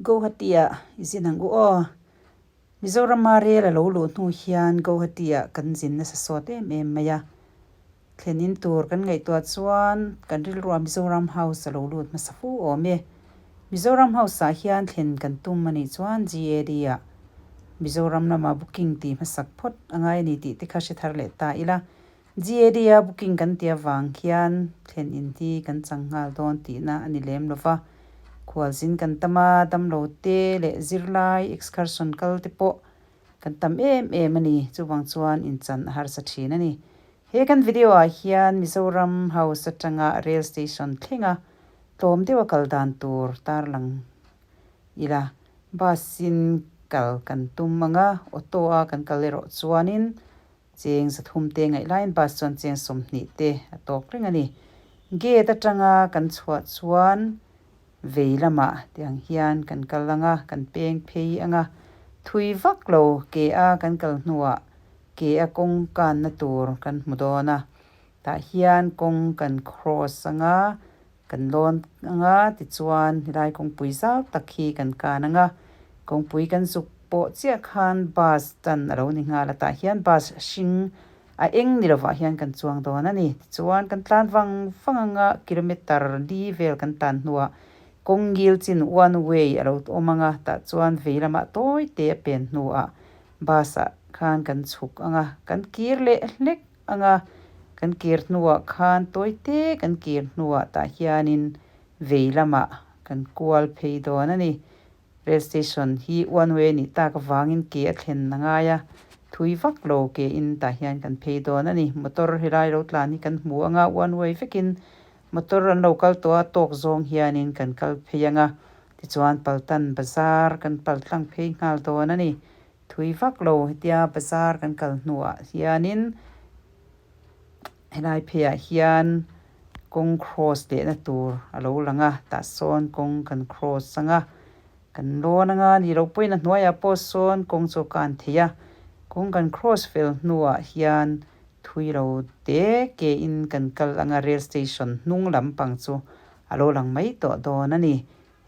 Guwahati-ah i zin ang u aw. Mizorama rel a lo luh hnu hian Guwahati-ah kan zin nasa sawt em em mai a. Thlen in tur kan ngaihtuah chuan kan rilruah Mizoram House a lo lut hmasa fu awm e. Mizoram House-ah hian thlen kan tum a nih chuan GAD-ah Mizoram lama booking tih hmasak phawt a ngai a ni tih te kha hre thar leh ta ila. GAD-a booking kan tih avang khian thlen in hi kan chang nghal dawn tihna a ni lem lo va. Khualzin kan tam a, damlo te leh zirlai excursion kal te pawh kan tam em em a ni. Chuvang chuan inchan a harsa thin a ni. He kan video ah hian Mizoram House atanga Rail Station thlenga tlawm deuha kal dan tur tarlang ila. Bus in kal kan tum ang a, auto a kan kal erawh chuanin Cheng zathum te ngaih laiin bus chuan cheng 20 te a tawk reng a ni. Gate atanga kan chhuah chuan vei lamah tiang hian kan kal ang a, kan peng phei ang a. Thui vak lo ke a kan kal hnuah ke a kawng kanna tur kan hmu dawn a. Tah hian kawng kan cross ang a, kan lawn ang a, tichuan helai kawngpui zau tak hi kan kan ang a. Kawngpui kan zuk pawh chiah khan bus tan a lo ni nghal a, tah hian bus hring a eng ni lovah hian kan chuang dawn a ni. Tichuan kan tlan vang vang ang a, kilometer li vel kan tan hnuah kawng ngil chin one way a lo awm ang a, tah chuan vei lamah tawi te a pen hnuah bus ah khan kan chhuk ang a, kan kir leh hlek ang a, kan kir hnuah khan tawi te kan kir hnuah tah hianin vei lamah kan kual phei dawn a ni. Rail station hi one way a nih tak avangin ke a thlen a ngai a, thui vak lo ke in tah hian kan phei dawn a ni. Motor helai lo tlan hi kan hmu ang a, one way vekin motor an lo kal tawh a, tawk zawng hianin kan kal phei ang a, tichuan Paltan bazar kan pal tlang phei nghal dawn a ni. Thui vak lo hetia bazar kan kal hnuah hianin Helai pheiah hian kawng cross lehna tur a lo lang a, tah sawn kawng kan cross ang a, kan lawn ang a, ni loh pawhin a hnuaiah pawh sawn kawng chu a kan thei a, kawng kan cross fel hnuah hian thui lo te ke in kan kal ang a, rail station hnung lampang chu a lo lang mai tawh dawn a ni.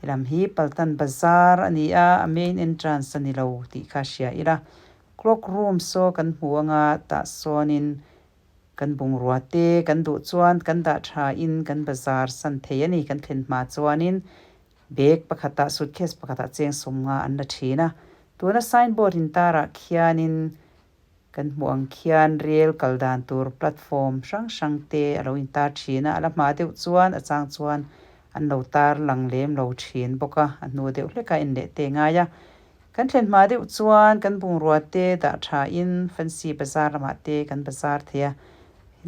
Helam hi Paltan Bazar a ni a, a main entrance a ni lo tih kha hria ila. Clock room saw kan hmu anga tah sawnin kan bungrua te kan duh chuan kan dah tha in kan bazar san thei a ni. Kan thlen hma chuanin bag pakhatah suitcase pakhatah cheng 50 an la thin a. Tuna signboard intarah khianin kan hmuh ang khian rel kal dan tur platform hrang hrang te a lo intar thin a. A la hma deuh chuan a chang chuan an lo tar lang lem lo thin bawk a, a hnu deuh hlekah en leh te ngai a. Kan thlen hma deuh chuan kan bungrua te dah tha in Fancy Bazar lamah te kan bazar thei a,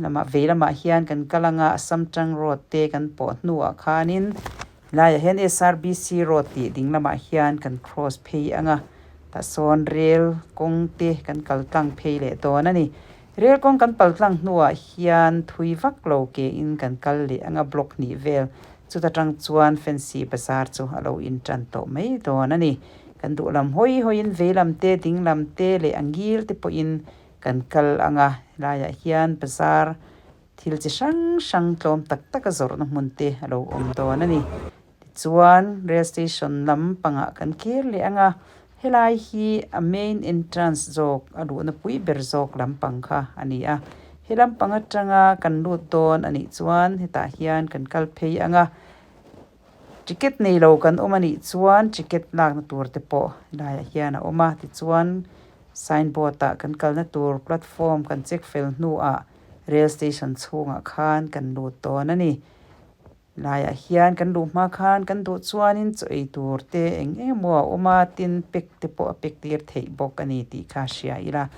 lamah vei lamah hian kan kal ang a, Assam Tang Road te kan pawh hnuah khanin helaiah hian SRBC Road tih ding lamah hian kan cross phei ang a, tah sawn rel kawng te kan kal tlang phei leh dawn a ni. Rel kawng kan pal tlang hnuah hian thui vak lo ke in kan kal leh ang a, block hnih vel Chuta tang chuan Fancy Bazar chu a lo intan tawh mai dawn a ni. Kan duh lam hawi hawiin vei lam te, ding lam te leh a ngil te pawhin kan kal ang a, helaiah hian bazar thil chi hrang hrang tlawm tak tak a zawrhna hmun te a lo awm dawn a ni. Tichuan rail station lam pangah kan kir leh ang a, helai hi a main entrance zawk a luhna pui ber zawk lampang kha a ni a. He lampang atanga kan lut dawn a nih chuan hetah hian kan kal phei ang a, ticket nei lo kan awm a nih chuan ticket lakna tur te pawh helaiah hian a awm a, tichuan signboard ah kan kalna tur platform kan check fel hnuah rail station chhungah khan kan lut dawn a ni. Laiah hian kan luh hma khan kan duh chuanin chaw ei tur te eng eng emaw a awm a, tin pack te pawh a pack tir theih bawk a ni tih kha hria ila.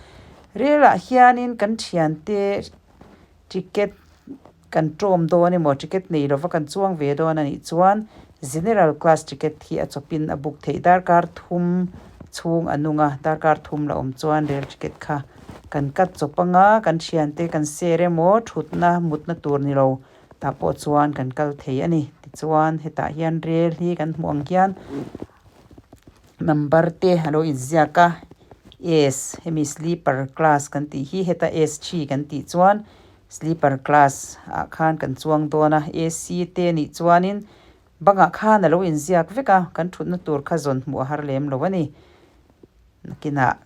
Rel ah hianin kan thiante ticket kan tawm dawn emaw ticket nei lova kan chuang ve dawn a nih chuan general class ticket hi a chawpin a book theih darkar thum chhung a nung a, darkar thum la awm chuan rel ticket kha kan cut chawp anga kan thiante kan share emaw thutna mutna tur ni lo. Tah pawh chuan kan kal thei a ni. Tichuan hetah hian rel hi kan hmuh ang hian number te a lo inziak a, S hemi sleeper class kan tih hi heta S three kan tih chuan sleeper class ah khan kan chuang dawn a, A_C te nih chuanin. Bangah khan a lo inziak vek a, kan thutna tur kha zawn hmuh a har lem lo a ni. Nakinah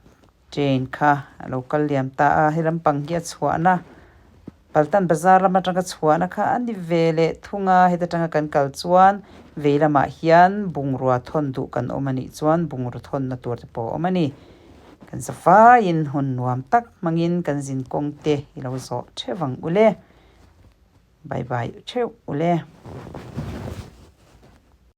train kha a lo kal liam ta a, he lampang hi a chhuahna Paltan bazar lam atanga chhuahna kha a ni ve leh thung a, heta tanga kan kal chuan vei lamah hian bungrua thawn duh kan awm a nih chuan bungraw thawnna tur te pawh a awm a ni. Kan zavaiin hun nuam tak hmangin kan zinkawng te i lo zawh theuh ang ule. Bye bye theuh ule.